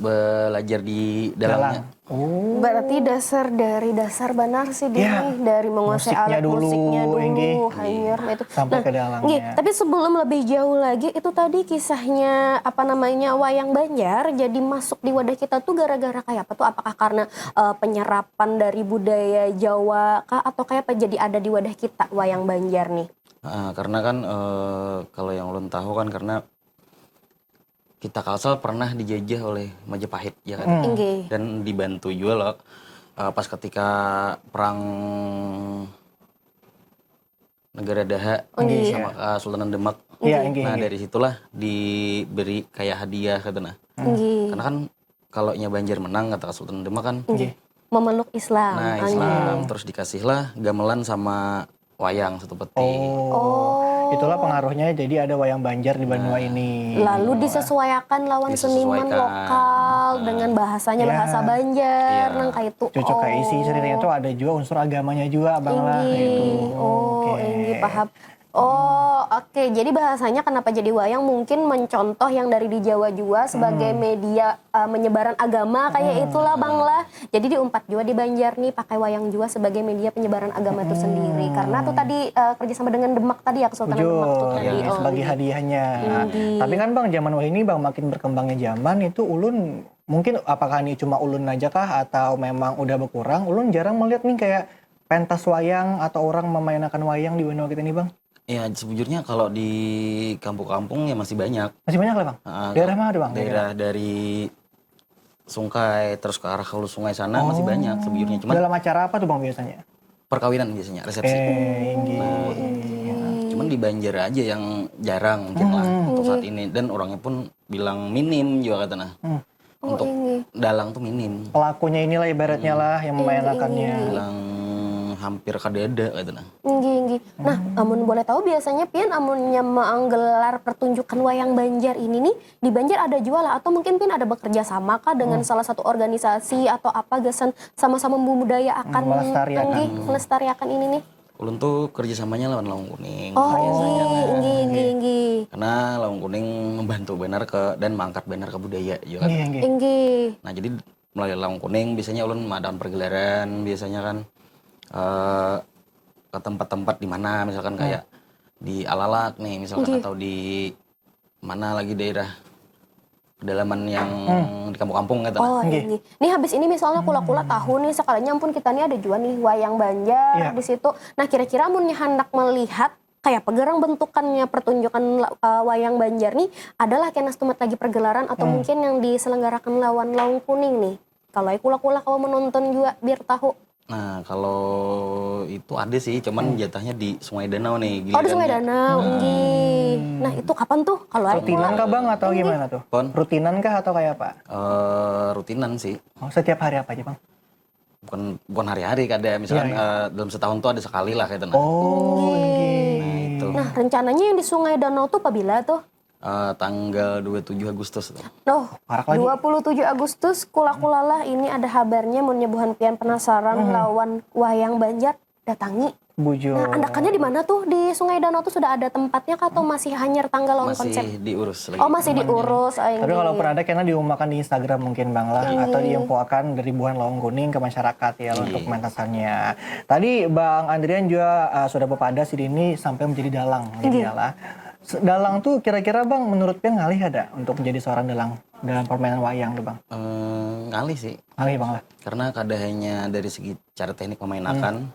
belajar di dalangnya. Dalang. Oh. Berarti dasar dari dasar banar sih yeah. Dari menguasai musiknya alat dulu, musiknya dulu, hanyar itu. Sampai nah, ke dalangnya. Gini, tapi sebelum lebih jauh lagi itu tadi kisahnya apa namanya wayang Banjar jadi masuk di wadah kita tuh gara-gara kayak apa tuh? Apakah karena uh, penyerapan dari budaya Jawa kah atau kayak apa jadi ada di wadah kita wayang Banjar nih? Uh, karena kan uh, kalau yang ulun tahu kan karena kita Kalsel pernah dijajah oleh Majapahit ya kan. Hmm. Dan dibantu juga loh uh, pas ketika perang negara Daha okay. Sama Kesultanan Demak. Okay. Nah, dari situlah diberi kayak hadiah gitu nah. Okay. Karena kan kalau nya Banjar menang kata Sultan Demak kan. Nggih. Memeluk Islam. Nah, Islam terus dikasihlah gamelan sama wayang satu peti. Oh. Itulah pengaruhnya jadi ada wayang Banjar di Banua ini. Lalu disesuaikan lawan seniman Disesuaikan. Lokal dengan bahasanya Ya. Bahasa Banjar Iya. nang kaitu. Cocok kayak isi Oh. ceritanya tuh ada juga unsur agamanya juga abang lah Inggih. gitu. Oh, Oke. inggih paham. Oh, oke. Jadi bahasanya kenapa jadi wayang mungkin mencontoh yang dari di Jawa juga sebagai media uh, menyebaran agama kayak itulah Bang lah. Jadi diumpat juga di Banjar nih pakai wayang juga sebagai media penyebaran agama itu sendiri. Karena tuh tadi uh, kerjasama dengan Demak tadi ya Kesultanan Bujur, Demak tuh tadi. Iya, Oh, sebagai iya. Hadiahnya. Inggih. Tapi kan bang zaman wahini bang makin berkembangnya zaman itu ulun mungkin apakah ini cuma ulun aja kah atau memang udah berkurang? Ulun jarang melihat nih kayak pentas wayang atau orang memainkan wayang di Banua kita ini bang? Ya sebujurnya kalau di kampung-kampung ya masih banyak. Masih banyak lah bang. Ah, Daerah mana tuh bang? Daerah dari Sungkai terus ke arah hulu sungai sana masih banyak sebujurnya. Cuman Dalam acara apa tuh bang biasanya? Perkawinan biasanya resepsi. Eh, inggih. Nah, cuman di Banjar aja yang jarang mungkin lah untuk saat ini dan orangnya pun bilang minim juga kata nah. Untuk dalang tuh minim. Pelakunya inilah ibaratnya lah yang memainkannya. Bilang hampir kadada kata nah. Inggih, inggih. Nah, amun boleh tahu biasanya pian amunnya menggelar pertunjukan wayang Banjar ini nih, di Banjar ada juga lah atau mungkin pian ada bekerja sama kah dengan salah satu organisasi atau apa gasan sama-sama membudidayakan Melestariakan. Inggih, melestariakan ini nih. Ulun tuh kerjasamanya lawan Laung Kuning. Oh, inggih, inggih, inggih, inggih. Karena Laung Kuning membantu benar ke dan mengangkat benar ke budaya juga kan. Inggih, inggih. Inggih. Nah, jadi melalui Laung Kuning biasanya ulun mengadakan pergelaran biasanya kan eh, ke tempat-tempat di mana misalkan kayak di Alalak nih misalkan atau di mana lagi daerah pedalaman yang di kampung-kampung gitu. Oh, ini. Nih habis ini misalnya kula-kula tahu nih sekalinya ampun kita nih ada juga nih wayang Banjar Iya. Di situ. Nah, kira-kira amunnya hendak melihat kayak apa garang bentukannya pertunjukan eh, wayang Banjar nih adalah kena setumat lagi pergelaran atau mungkin yang diselenggarakan lawan Laung Kuning nih. Kalau ai kula-kula kawa menonton juga biar tahu. Nah, kalau itu ada sih, cuman jatahnya di Sungai Danau nih. Oh, di Gilirannya. Sungai Danau, inggih. Nah, itu kapan tuh? Kalau ai Rutinan kah bang atau gimana tuh? Pon? Rutinan kah atau kayak apa? Eh, rutinan sih. Oh, setiap hari apa aja bang? Bukan bukan hari-hari kada, misalkan eh, dalam setahun tuh ada sekali lah kayak itu. Nah. Oh, Nah, itu. Nah, rencananya yang di Sungai Danau tuh pabila tuh? Eh, tanggal dua puluh tujuh Agustus tuh. Noh, Parak lagi. dua puluh tujuh Agustus kula-kulalah ini ada habarnya munnya buhan pian penasaran lawan wayang Banjar datangi. Bujur. Nah, andakannya di mana tuh di Sungai Danau tuh sudah ada tempatnya kah atau masih hanyar tanggal lawan konsep? Masih diurus lagi. Oh, masih diurus. Tapi kalau pernah ada kena diumumkan di Instagram mungkin bang lah atau diinfokan dari buhan Laung Kuning ke masyarakat ya untuk pementasannya. Tadi bang Andrian juga uh, sudah bepadas di ini sampai menjadi dalang gitu ya lah. Dalang tuh kira-kira bang menurut pian ngalih ada untuk menjadi seorang dalang dalam permainan wayang tuh bang? Eh, ngalih sih. Ngalih bang lah. Karena kada hanya dari segi cara teknik memainakan,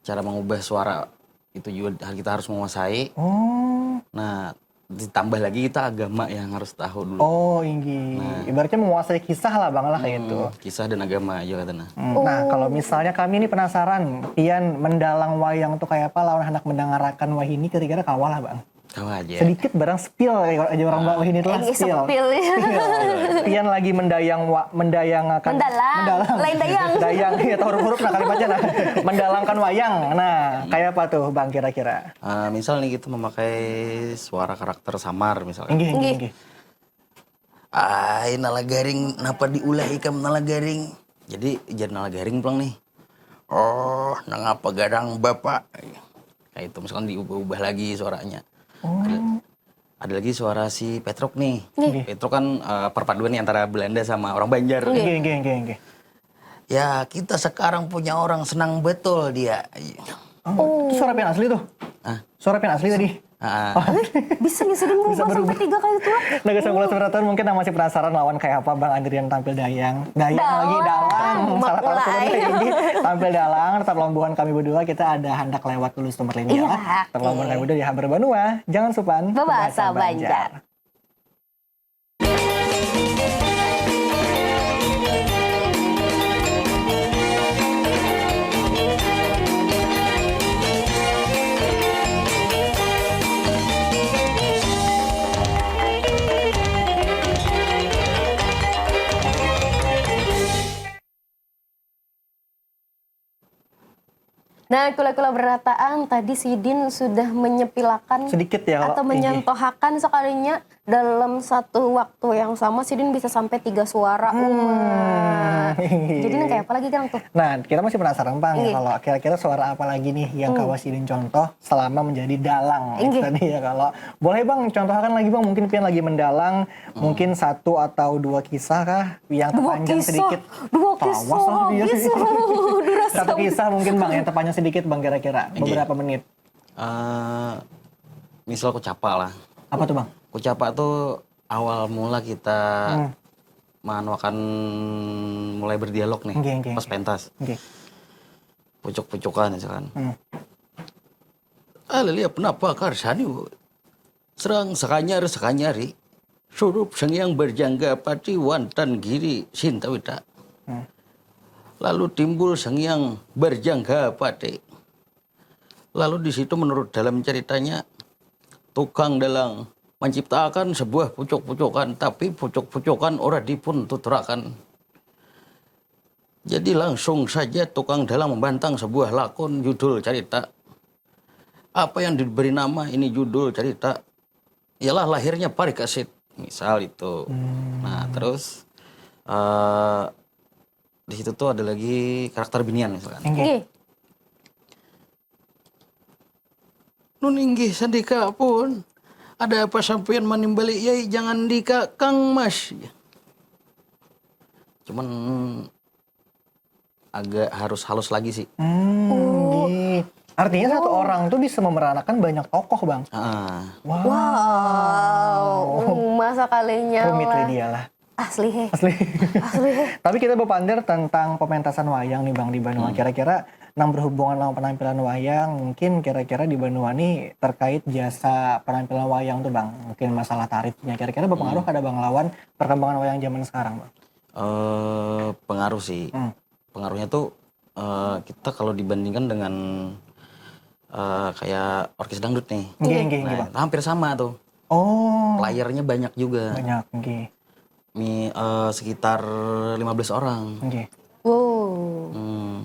cara mengubah suara itu juga kita harus menguasai. Oh. Nah, ditambah lagi kita agama yang harus tahu dulu. Oh, inggih. Ibaratnya menguasai kisah lah bang lah kayak itu. Kisah dan agama aja katanya. Hmm, Nah, kalau misalnya kami ini penasaran, pian mendalang wayang tuh kayak apa lawan anak mendangarakan wahini kira-kira kawalah bang? Kawa aja. Sedikit barang spill kayak aja orang mbak wahini tuh lah Eh, spill. Sepil ya. Pian lagi mendayang wa, mendayang akan Mendalang, lain dayang. Dayang ya atau huruf-huruf nah kalimatnya nah. Mendalangkan wayang. Nah, kayak apa tuh bang kira-kira? Ah, misal nih kita memakai suara karakter samar misalkan. Inggih, inggih, inggih. Ai nala garing, napa diulah ikam nala garing? Jadi jadi nala garing pulang nih. Oh, nangapa garang bapak? Kayak itu misalkan diubah-ubah lagi suaranya. Ada, ada lagi suara si Petruk nih. Petruk kan eh, perpaduan nih antara Belanda sama orang Banjar. Inggih, inggih, inggih, inggih. Ya kita sekarang punya orang senang betul dia. Oh, itu suara pian asli tuh? Ah. Suara pian asli tadi? Ah, Bisa nih sering berubah sampai tiga kali tuh. Nah, guys, kalau sebenarnya mungkin yang masih penasaran lawan kayak apa Bang Andrian tampil dayang. Dayang lagi dalang. Mak Salah kalau mulai. Ini tampil dalang, tetap lombuhan kami berdua kita ada handak lewat dulu nomor lainnya Iya, lah. Tetap oke. lombuhan kami berdua di Habar Banua. Jangan supan Bebahasa Banjar. Nah, kula-kula berataan tadi sidin sudah menyepilakan Sedikit ya, kalau atau ini. Menyentohakan sekalinya dalam satu waktu yang sama sidin bisa sampai tiga suara. Wah. Jadi nang kayak apa lagi kan tuh? Nah, kita masih penasaran bang ya Iya. Kalau kira-kira suara apa lagi nih yang kawa sidin contoh selama menjadi dalang Inggih. Tadi ya kalau boleh bang contohkan lagi bang mungkin pian lagi mendalang mungkin satu atau dua kisah kah yang Dua terpanjang kisah, sedikit. dua Tawas kisah, lah dia. kisah. Durasa. Satu kisah mungkin bang yang terpanjang sedikit bang kira-kira beberapa menit. Eh, misal kucapa lah. Apa tuh bang? Kucapa tuh awal mula kita manuakan mulai berdialog nih Nggih, nggih, pas nggih. Pentas. Oke. Pucuk-pucukan misalkan. Hmm. Ah, lili apa napa karsani, Bu? Serang sakanyar sakanyari. Surup sangiang berjangga pati wantan giri sintawita. Hmm. Lalu timbul sangiang berjangga pati. Lalu di situ menurut dalam ceritanya tukang dalang menciptakan sebuah pucuk-pucukan tapi pucuk-pucukan ora dipun tuturakan. Jadi langsung saja tukang dalang membantang sebuah lakon judul cerita. Apa yang diberi nama ini judul cerita? Ialah lahirnya Parikesit. Misal itu. Nah, terus eh di situ tuh ada lagi karakter binian misalkan. Oke. Nggih. Nun inggih sandika pun. Ada apa sampean manimbali yai jangan dika Kang Mas. Cuman agak harus halus lagi sih. Hmm, nggih. Artinya satu orang tuh bisa memerankan banyak tokoh bang. Ah, Wow. Wow, uma sekalinya. Rumit Wah. Lydia lah. Asli he. Asli. Asli he. Tapi kita berpandir tentang pementasan wayang nih bang di Banua. Kira-kira nang berhubungan sama penampilan wayang, mungkin kira-kira di Banua nih terkait jasa penampilan wayang tuh bang. Mungkin masalah tarifnya. Kira-kira berpengaruh kada bang lawan perkembangan wayang zaman sekarang bang? eh pengaruh sih. Hmm. Pengaruhnya tuh eh kita kalau dibandingkan dengan eh kayak orkes dangdut nih. Nggih, nggih, nggih Nah, bang. hampir sama tuh. Oh, Playernya banyak juga. Banyak, nggih. Mi, eh, sekitar lima belas orang. Nggih. Wow. Hmm.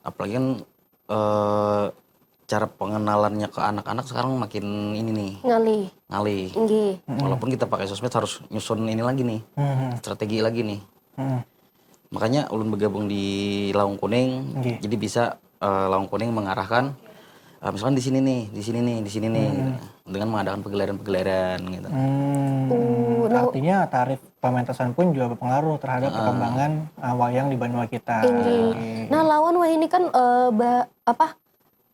Apalagi kan eh, cara pengenalannya ke anak-anak sekarang makin ini nih Ngalih. Ngalih. Nggih. Walaupun kita pakai sosmed harus nyusun ini lagi nih, Hmm. strategi lagi nih. Hmm. Makanya ulun bergabung di Laung Kuning, Nggih. Jadi bisa eh, Laung Kuning mengarahkan eh, misalkan di sini nih, di sini nih, di sini nih, gitu. Dengan mengadakan pegelaran-pegelaran gitu. Hmm. Uh, nah- Artinya tarif pementasan pun juga berpengaruh terhadap perkembangan uh, wayang di Banua kita. Inggih. Nah, lawan wahini kan eh, ba- apa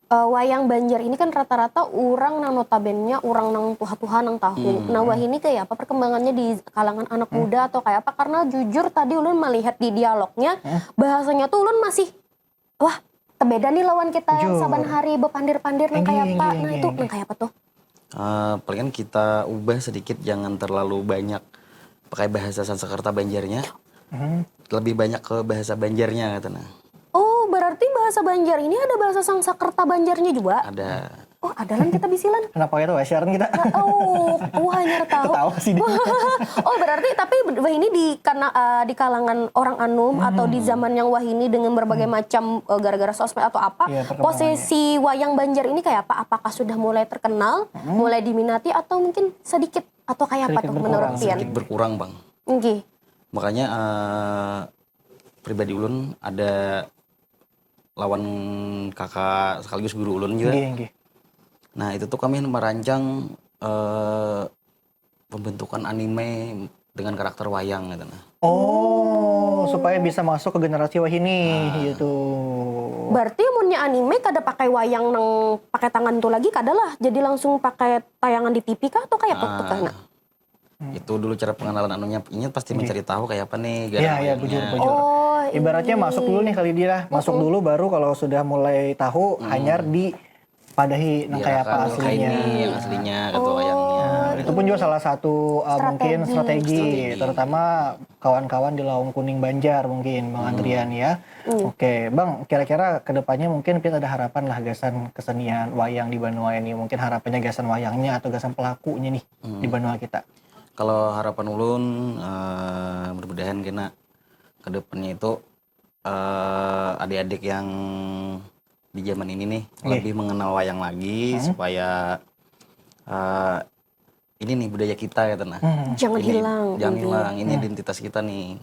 eh, wayang Banjar ini kan rata-rata orang nang notabennya orang nang tuha-tuha nang tahu. Nah, wahini kayak apa perkembangannya di kalangan anak muda atau kayak apa? Karena jujur tadi ulun melihat di dialognya bahasanya tuh ulun masih wah tebeda nih lawan kita yang Jujur. Saban hari bepandir-pandir nang Inggih, kayak apa. inggih, Nah, inggih, itu inggih. Nang kayak apa tuh? Eh, palingan kita ubah sedikit, jangan terlalu banyak pakai bahasa Sanskerta Banjarnya, Hmm. lebih banyak ke bahasa Banjarnya gitu nah. Oh, berarti bahasa Banjar ini ada bahasa Sanskerta Banjarnya juga? Ada. Oh, ada lan kita bisilan. Kenapa itu wajar kita? Oh, wah hanya tahu. Ketawa sih dia. Oh, berarti tapi wah ini di karena eh, di kalangan orang anum atau di zaman yang wah ini dengan berbagai macam eh, gara-gara sosmed atau apa, Iya, perkembangannya. Posisi wayang Banjar ini kayak apa? Apakah sudah mulai terkenal, mulai diminati atau mungkin sedikit atau kayak apa Sedikit tuh berkurang, menurut pian? Sedikit berkurang bang. Nggih. Makanya eh, pribadi ulun ada lawan kakak sekaligus guru ulun juga. Nggih, nggih. Nah itu tuh kami merancang eh, pembentukan anime dengan karakter wayang gitu nah. Oh, supaya bisa masuk ke generasi wahini gitu. Berarti munnya anime kada pakai wayang nang pakai tangan tuh lagi kada lah. Jadi langsung pakai tayangan di T V kah atau kayak apa tuh kah? Nah? Itu dulu cara pengenalan anunya, ini pasti mencari tahu kayak apa nih Iya, iya, gaya bujur, wayangnya. bujur. Oh, Ibaratnya masuk dulu nih kali dia, masuk dulu baru kalau sudah mulai tahu hanyar dipadahi nang kayak apa Diarahkan ke aslinya. Ini yang aslinya gitu wayangnya. Nah, itu pun juga salah satu uh, mungkin strategi, terutama kawan-kawan di Laung Kuning Banjar mungkin Bang Andrian ya. Oke, Bang, kira-kira kedepannya mungkin kita ada harapan lah gasan kesenian wayang di Banua ini. Mungkin harapannya gasan wayangnya atau gasan pelakunya nih di Banua kita. Kalau harapan ulun eh, mudah-mudahan kena kedepannya itu eh, adik-adik yang di zaman ini nih Nggih. lebih mengenal wayang lagi supaya eh, ini nih budaya kita gitu nah. Jangan Ini hilang. Jangan Inti. Hilang. Ini identitas kita nih.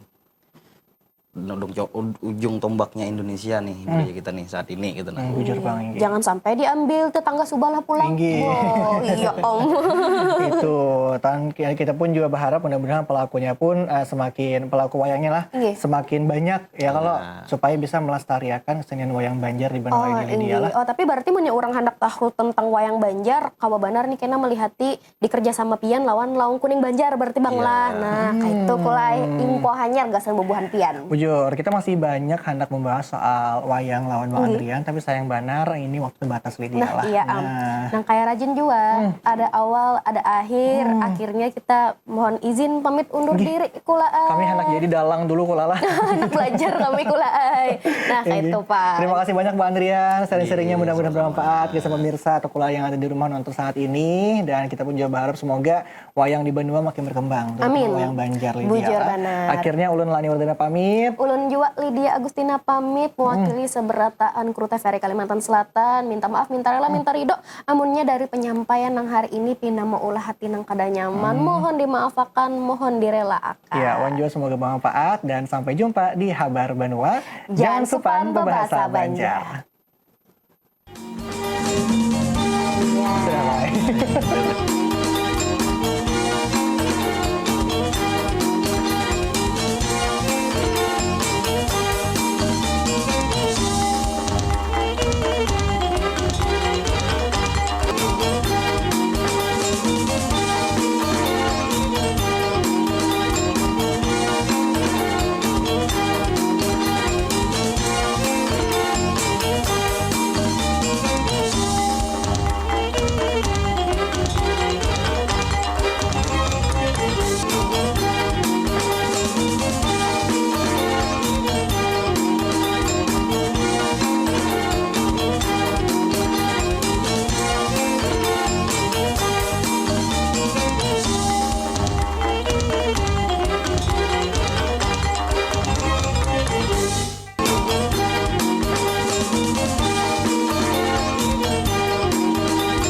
Ujung, ujung tombaknya Indonesia nih budaya kita nih saat ini gitu nah. Bujur bang ini. Jangan sampai diambil tetangga sebelah pulang. Inggih. Wow, iya om. Itu tan kita pun juga berharap mudah-mudahan pelakunya pun uh, semakin pelaku wayangnya lah Iya. semakin banyak ya kalau supaya bisa melestarikan kesenian wayang Banjar di benua Oh, ini dia inggih. lah. Oh, tapi berarti mun urang handak tahu tentang wayang Banjar, kawa banar nih kena melihati di kerja sama pian lawan Laung Kuning Banjar berarti bang lah. Nah, kayak itu kulai info hanyar gasan bubuhan pian. Bujur, kita masih banyak hendak membahas soal wayang lawan Bang Andrian, tapi sayang banar ini waktu terbatas Lydia Nah, lah. Iya am. Nang kaya rajin jua, ada awal, ada akhir. Akhirnya kita mohon izin pamit undur diri kula. Kami hendak jadi dalang dulu kula lah. Anak belajar kami kula ai. Nah, kayak itu Pak. Terima kasih banyak Bang Andrian, sharing-sharingnya mudah-mudahan bermanfaat kepada pemirsa atau kula yang ada di rumah nonton saat ini dan kita pun juga berharap semoga wayang di Banua makin berkembang terutama Amin. Wayang Banjar Lydia. Bujur Lah. Banar. Akhirnya ulun Lani Wardana pamit. Ulun jua Lydia Agustina pamit mewakili seberataan kru T V R I Kalimantan Selatan. Minta maaf, minta rela, minta ridho. Amunnya dari penyampaian nang hari ini pina maulah hati nang kada nyaman, mohon dimaafakan, mohon direlaakan. Ya, wan jua semoga bermanfaat dan sampai jumpa di Habar Banua. Jangan supan bebahasa Banjar. Sudah, bye.